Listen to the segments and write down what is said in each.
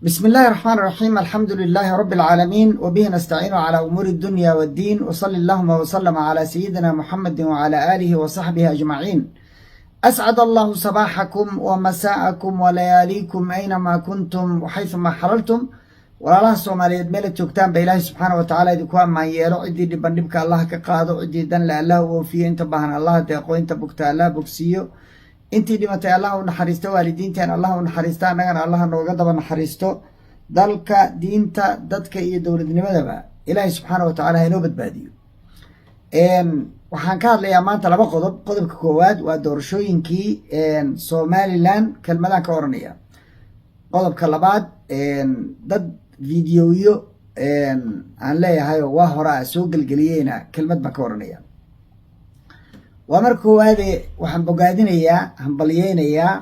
بسم الله الرحمن الرحيم، الحمد لله رب العالمين، وبه نستعين على أمور الدنيا والدين، وصل اللهم وسلم على سيدنا محمد وعلى آله وصحبه أجمعين. أسعد الله صباحكم ومساءكم ولياليكم أينما كنتم وحيثما حللتم. Walaalaha Soomaaliyeed meela joogtaan ba, Ilaahay subxaana wa tacaala idinku ammaan yeelo. Ciddii dhiban dhibka Allah ka qaado, ciddii danle Allah u oofiyo, inta baahan Allah deeqo, inta bugta Allah bogsiiyo, intii dhimatay Allah u naxariisto, waalidiinteen Allah u naxariisto, annagana Allah nooga daba naxariisto. Dalka, diinta, dadka iyo dowladnimadaba Ilaahay subxaana wa tacala ha inoo badbaadiyo. Waxaan ka hadlayaa maanta laba qodob. Qodobka koowaad waa doorashooyinkii Somaliland, kelmadaan ka oranaya. Qodobka labaad, dad videoyo aan leeyahay oo waa hore a soo gelgeliyeyna kelmad baan ka oranaya. Waa marka koowaade, waxaan bogaadinayaa, hambalyeynayaa,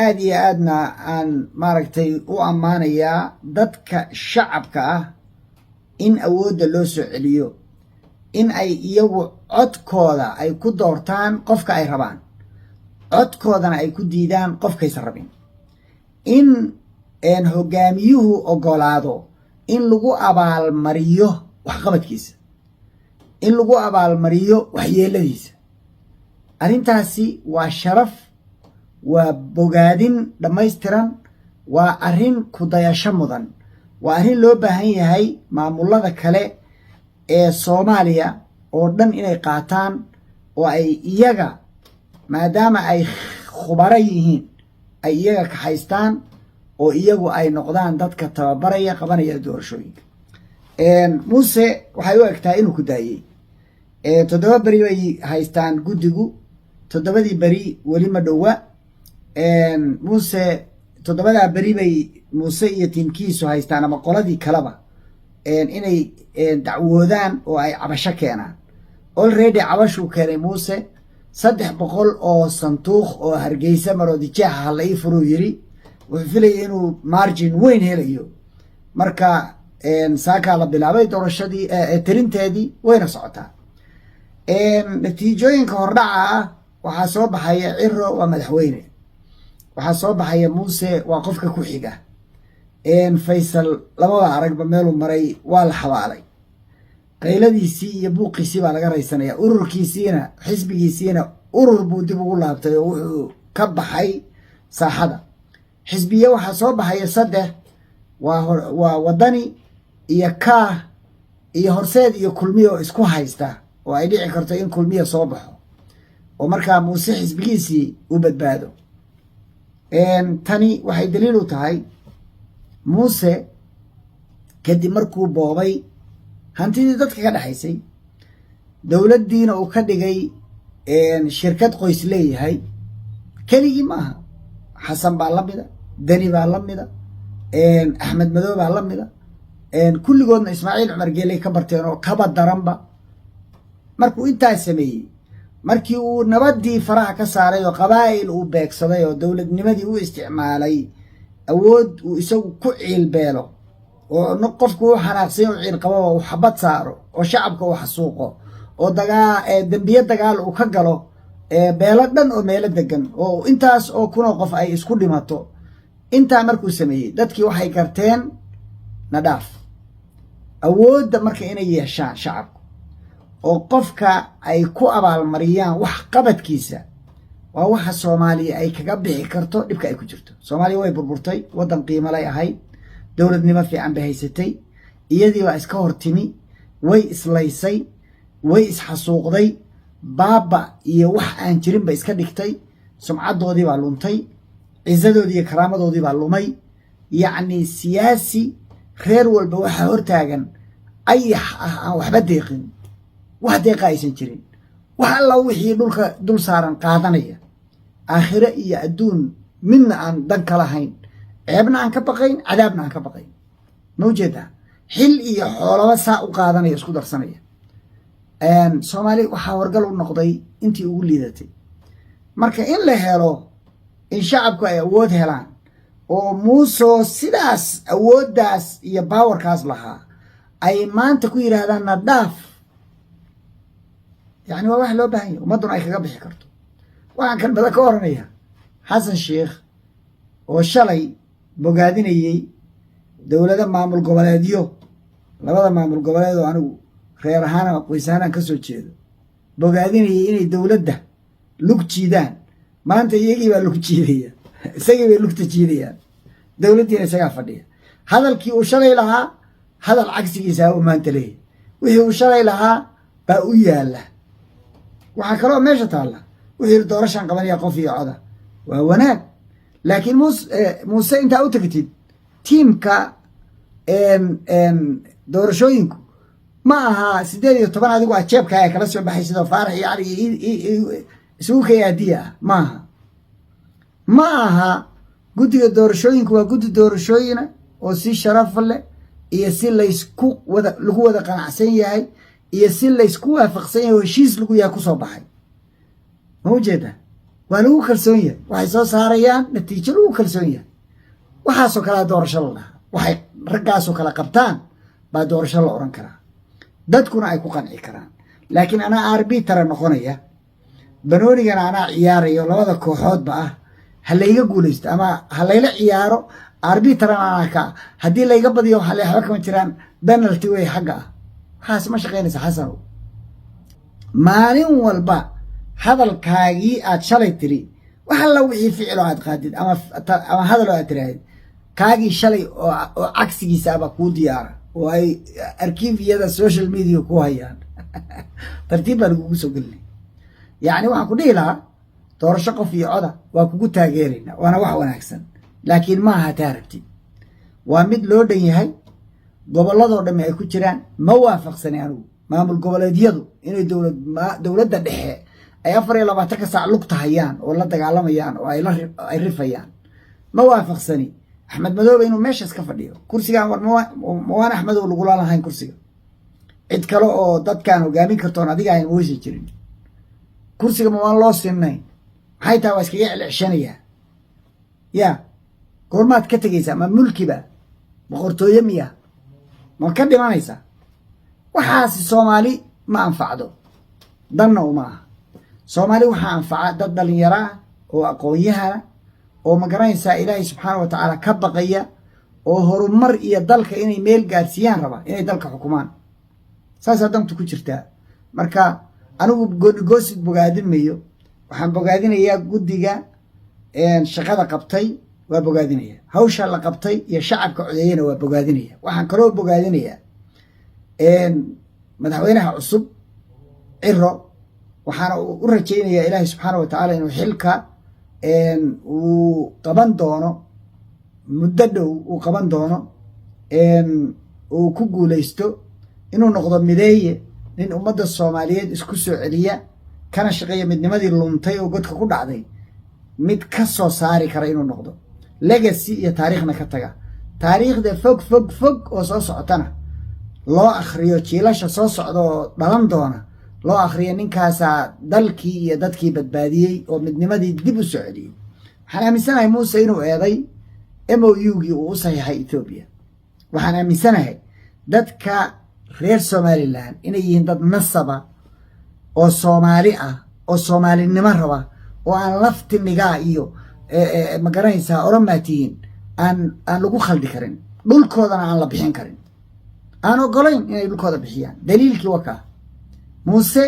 aada iyo aadna aan maaragtay u ammaanayaa dadka shacabka ah in awoodda loo soo celiyo, in ay iyagu codkooda ay ku doortaan qofka ay rabaan, codkoodana ay ku diidaan qofkaysan rabin, in hogaamiyuhu ogolaado in lagu abaalmariyo waxqabadkiisa, in lagu abaalmariyo waxyeeladiisa. Arrintaasi waa sharaf, waa bogaadin dhammaystiran, waa arrin ku-dayasho mudan, waa arrin loo baahan yahay maamulada kale ee Soomaaliya oo dhan inay qaataan oo ay iyaga, maadaama ay khubaro yihiin, ay iyaga kaxaystaan oo iyagu ay noqdaan dadka tababaraya, qabanaya doorashooyinka. Muuse waxay u egtahay inuu ku daayey. 7 beri bay haystaan guddigu, 7dii beri weli ma dhowa. Muuse 7daa beri bay Muuse iyo tiimkiisu haystaan, ama qoladii kaleba, inay dacwoodaan oo ay cabasho keenaan. Already cabashuu keenay Muuse. 300 oo sanduuq oo Hargeysa, Maroodi Jeexa hala ii furuu yiri. Wuxuu filayay inuu margin weyn helayo. Marka saakaa la bilaabay doorashadii tirinteedii, wayna socotaa. Natiijooyinka hordhaca ah waxaa soo baxaya Ciro waa madaxweyne, waxaa soo baxaya Muuse waa qofka ku xiga. Faysal lamaba aragba, meeluu maray, waa la xabaalay. Qayladiisii iyo buuqiisii baa laga raysanaya. Ururkiisiina, xisbigiisiina urur buu dib ugu laabtay oo wuxuu ka baxay saaxada. Xisbiye waxaa soo baxaya saddex: waa Wadani iyo Kaah iyo Horseed iyo Kulmiya oo isku haysta, oo ay dhici karto in Kulmiya soo baxo oo markaa Muuse xisbigiisii uu badbaado. Tani waxay daliil u tahay Muuse kadib markuu boobay hantidii dadka ka dhexaysay, dowladdiina uu ka dhigay shirkad qoys leeyahay. Keligii maaha, Xasan baa la mida, Deni baa la mida, Axmed Madow baa la mida, kulligoodna Ismaaciil Cumar Geeley ka barteen oo kaba daranba. Markuu intaas sameeyey, markii uu nabaddii faraha ka saaray oo qabaa'il uu beegsaday oo dowladnimadii u isticmaalay awood uu isagu ku ciilbeelo, oo qofku u xanaaqsanya u ciilqabo, uu xabad saaro oo shacabka uu xasuuqo oo dagaa dembiye dagaal uu ka galo beelo dhan oo meelo degan oo intaas oo kunoo qof ay isku dhimato, intaa markuu sameeyey, dadkii waxay garteen nadhaaf. Awoodda marka inay yeeshaan shacabku oo qofka ay ku abaalmariyaan wax qabadkiisa waa waxa Soomaaliya ay kaga bixi karto dhibka ay ku jirto. Soomaaliya way burburtay, waddan qiimalay ahayd, dowladnimo fiican bay haysatay, iyadii baa iska hortimi, way islaysay, way isxasuuqday, baaba iyo wax aan jirin bay iska dhigtay. Sumcaddoodii baa luntay, cisadoodii iyo karaamadoodii baa lumay. Yacni siyaasi reer walba waxaa hortaagan ayax ah aan waxba deeqin, wax deeqa aysan jirin, wax alla wixii dhulka dul saaran qaadanaya, aakhire iyo adduun midna aan dan ka lahayn, ceebna aan ka baqayn, cadaabna aan ka baqayn. Ma ujeedaa? Xil iyo xoolaba saa u qaadanaya, isku darsanaya. Soomaali waxaa horgal u noqday intii ugu liidatay. Marka in la helo in shacabku ay awood helaan oo Muusoo sidaas awooddaas iyo powerkaas lahaa ay maanta ku yidhaahdaan "na dhaaf", yacni waa wax loo baahan yahy, ummadduna ay kaga bixi karto. Waxaan kalmada ka oranaya Xasan Sheikh oo shalay Bogaadinayey dowlada maamul goboleedyo, labada maamul goboleed oo anigu reer ahaan ama qoys ahaan aan ka soo jeedo, bogaadinayay inay dowladda lug jiidaan, maanta iyagii baa lug jiidaya, isagii bay lugta jiidayaan, dowladdiina isagaa fadhiya. Hadalkii uu shalay lahaa hadal cagsigiisa uu maanta leeyahy. Wixii uu shalay lahaa baa u yaalla. Waxaa kaloo meesha taalla, wuxuu yidhi doorashaan qabanaya qof iyo coda. Waa wanaag, laakiin Muuse intaa u tagtid, tiimka doorashooyinku ma aha 18 adigu aad jeebkaaga kala soo baxay sidoo Faarax iyo Cali isugu kayaadiya ah. Maaha, ma aha. Guddiga doorashooyinku waa guddi doorashooyina oo si sharaf leh iyo si laysku wada lagu wada qanacsan yahay iyo si laysku waafaqsan yahay oo heshiis lagu yahay kusoo baxay. Ma ujeeda? Waa lagu kalsoon yahay. Waxay soo saarayaan natiijo lagu kalsoon yahay. Waxaasoo kalea doorasho la dhahaa. Waxay raggaasoo kale qabtaan baa doorasho la odhan karaa, dadkuna ay ku qanci karaan. Laakiin anaa arbitara noqonaya, banoonigana anaa ciyaarayo, labada kooxoodba ah ha layga guulaysto ama ha layla ciyaaro, arbitarana anaa ka ah. Haddii layga badiyo, waxa le waxba kama jiraan, penalty wey xagga ah. Waxaas ma shaqaynaysa, Xasanow. Maalin walba hadalkaagii aad shalay tiri, wax alla wixii ficilo aad qaadid ama hadaloo aad tirahdid, kaagii shalay oo cagsigiisa aba kuu diyaara oo ay arkiifyada social media ku hayaan. Tartiib baa lagugu soo gelinay. Yacni waxaan ku dhihi lahaa, doorasho qof iyo coda waa kugu taageeraynaa, waana wax wanaagsan, laakiin ma aha taa rabtid. Waa mid loo dhan yahay, gobolladoo dhamme ay ku jiraan. Ma waafaqsani anigu maamul goboleedyadu inay dowladda dhexe ay 24-ka saac lugta hayaan oo la dagaalamayaan oo ay rifayaan. Ma waafaqsani Axmed Madoobe inuu meeshaas ka fadhiyo kursigan. War mawaan Axmedow lagula lahayn kursiga? Cid kale oo dadkaan hogaamin kartoon adiga ahayn waysan jirin. Kursiga ma waan loo sinnayn? Maxay tahay? Waa iskaga celceshanayaa. Ya goormaad ka tegaysaa? Ma mulkiba boqortooye miya? Ma ka dhimanaysaa? Waxaasi Soomaali ma anfacdo, danna uma aha. Soomaali waxaa anfaca dad dhalinyaro ah oo aqoon-yahana oo, ma garanaysaa, Ilaahay subxaana wa tacaala ka baqaya oo horumar iyo dalka inay meel gaarsiiyaan raba, inay dalka xukumaan. Saasaa dantu ku jirtaa. Marka anigu goonigoosid bogaadin mayo. Waxaan bogaadinayaa guddiga shaqada qabtay, waa bogaadinaya. Hawsha la qabtay iyo shacabka codeeyena waa bogaadinaya. Waxaan kaloo bogaadinayaa madaxweynaha cusub Ciro. Waxaana u rajaynayaa Ilaahay subxaana wa tacaala inuu xilka uu qaban doono muddo dhow uu qaban doono uu ku guulaysto, inuu noqdo mideeye, nin ummadda Soomaaliyeed isku soo celiya, kana shaqeeya midnimadii luntay oo godka ku dhacday mid ka soo saari kara inuu noqdo, legacy iyo taariikhna ka taga, taariikhda fog fog fog oo soo socotana loo akhriyo, jiilasha soo socda oo dhalan doona loo akhriyo, ninkaasaa dalkii iyo dadkii badbaadiyey oo midnimadii dib u soo celiyey. Waxaan aaminsanahay Muuse inuu eeday MOU-gii uu u saxiixay Etoobiya. Waxaan aaminsanahay dadka reer Somaliland inay yihiin dad nasaba oo Soomaali ah oo Soomaalinimo raba oo aan laftinigaa iyo, ma garanaysaa, oromaa tihiin aan lagu khaldi karin, dhulkoodana aan la bixin karin, aan ogolayn inay dhulkooda bixiyaan. Daliilkii wakaa Muuse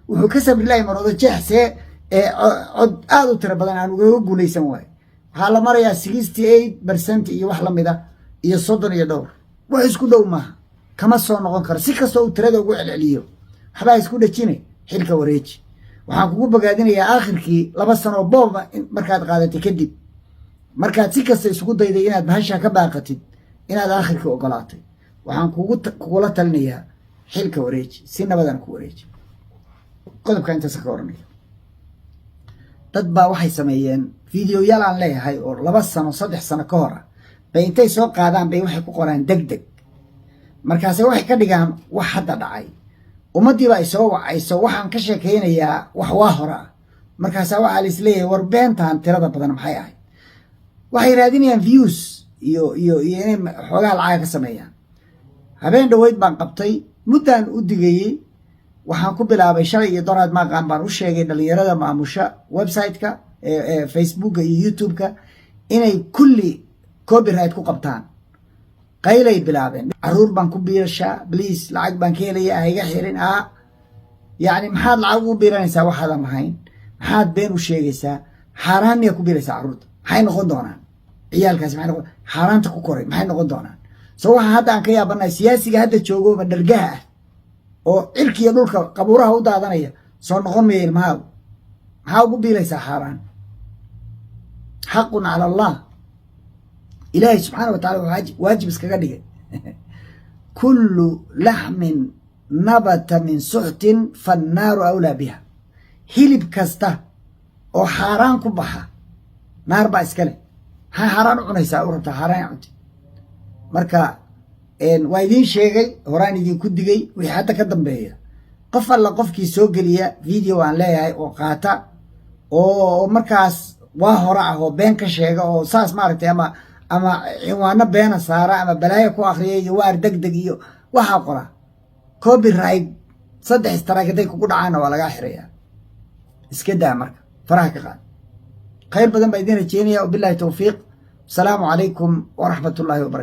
wuxuu ka sabri lahay Maroodo Jeexsee ee cod aada u tiro badan aan ugaga guulaysan waayo. Waxaa la marayaa 68% iyo wax lamid a iyo soddon iyo dhowr. Wax isku dhow maaha, kama soo noqon karo. Si kastoo uu tirada ugu celceliyo, waxbaa isku dhejine, xilka wareeji. Waxaan kugu bogaadinayaa aakhirkii 2 sanoo booba markaad qaadatay kadib, markaad si kasta isugu dayday inaad bahashaa ka baaqatid, inaad aakhirkii ogolaatay. Waxaan kugula talinayaa xilka wareeji, si nabadan ku wareeji. Qodobka intaas ka oranaya. Dad baa waxay sameeyeen videoyaal aan leeyahay oo 2 sano, 3 sano ka hor ah bay intay soo qaadaan bay waxay ku qoraan deg deg. Markaase waxay ka dhigaan wax hadda dhacay. Ummaddiiba ay soo wacayso, waxaan ka sheekaynayaa wax waa hore ah. Markaasaa waxaa la isleeyahay, war beentan tirada badan maxay ahayd? Waxay raadinayaan views iyo inay xoogaha lacaga ka sameeyaan. Habeen dhoweyd baan qabtay, muddaan u digayey. Waxaan ku bilaabay shalay iyo doraad maaqaan baan u sheegay dhalinyarada maamusha website-ka, Facebooka iyo YouTube-ka, inay kulli Copyright ku qabtaan, qaylay bilaabeen. "Caruur baan ku biilashaa, please, lacag baan ka helaya, ha iga xirin." Yacni, maxaad lacag ugu biilanaysaa waxaadan lahayn? Maxaad been u sheegaysaa? Xaaraan miyaa ku biilaysaa carruurta? Maxay noqon doonaan ciyaalkaasi? Maxay noqon xaaraanta ku koray? Maxay noqon doonaan? So waxaa hadda aan ka yaabanahay, siyaasiga hadda joogo ma dhargaha ah oo cirkiiyo dhulka qabuuraha u daadanaya soo noqon maya ilmahaagu? Maxaa ugu biilaysaa xaaraan? Xaqun cala Allah, Ilaahay subxaana wa tacala waajib iskaga dhigay: كل لحم نبت من سحت فالنار أولى بها. Hilib kasta oo xaaraan ku baxa naar baa iska leh. Maxaa xaaraan u cunaysaa, u rabtaa xaaraan cunti? Marka waa idiin sheegay, horaan idinku digay. Wixii hadda ka dambeeya, qof alla qofkii soo geliya video aan leeyahay oo qaata oo markaas waa hore ah oo been ka sheega oo saas maaragtay ama cinwaano beena saara ama balaayo ku akriya iyo waar deg deg iyo waxaa qora, copyright saddex strike hadday kugu dhacaanna waa lagaa xirayaa. Iska daa marka, faraha ka qaad. Khayr badan baa idiin rajeynaya. Wabillahi towfiiq. Asalaamu calaykum waraxmat ullahi wabarakatu.